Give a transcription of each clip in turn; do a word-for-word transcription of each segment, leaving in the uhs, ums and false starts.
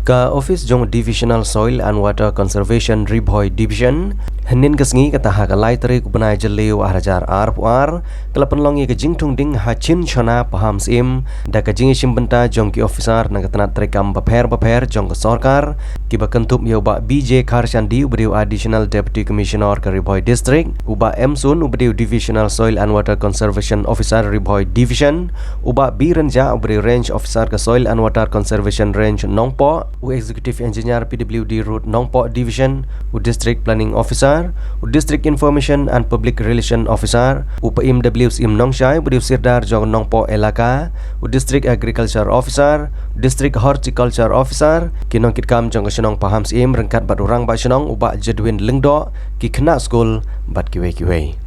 Ka office jong Divisional Soil and Water Conservation Ri Bhoi Division, hynnin ka sngi kata ha ka lai tarik u bnai Jylliew ar hajar arphew ar, ka la pynlong ïa ka jingthung ding ha Chin Chona Pahamsyiem, da ka jingïashim bynta jong ki officer na ka tnat treikam bapher bapher jong ka sorkar, kiba kynthup ïa u Bah B J Kharshandi uba dei u Additional Deputy Commissioner ka Ri Bhoi District, u Bah M Sun uba dei u Divisional Soil and Water Conservation Officer Ri Bhoi Division, u Bah B Rynjah uba dei u Range Officer ka Soil and Water Conservation Range Nongpoh, u Executive Engineer P W D Road Nongpoh Division, u District Planning Officer, u District Information and Public Relation Officer, u Paiem W Syiem Nongshai uba dei u Sirdar jong Nongpoh Elaka, u District Agriculture Officer, District Horticulture Officer, ki nongkitkam jong ka shnong Pahamsyiem ryngkat bad u Rangbah Shnong u Bah Jedwin Lyngdoh, ki khynnah skul bad kiwei kiwei.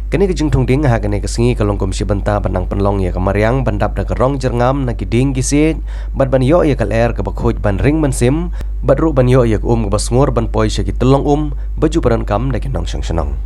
Kane ka jingthung ding ha kane ka sngi ka long kum shi bynta ban nang pynlong ïa ka mariang ban dap da ka rong jyrngam na ki dieng ki siej bad ban ïoh ïa ka lyer kaba khuid ban ring mynsiem bad ruh ban ïoh ïa ka um kaba sngur ban poi sha ki tyllong um ba ju pyndonkam da ki nongshong shnong.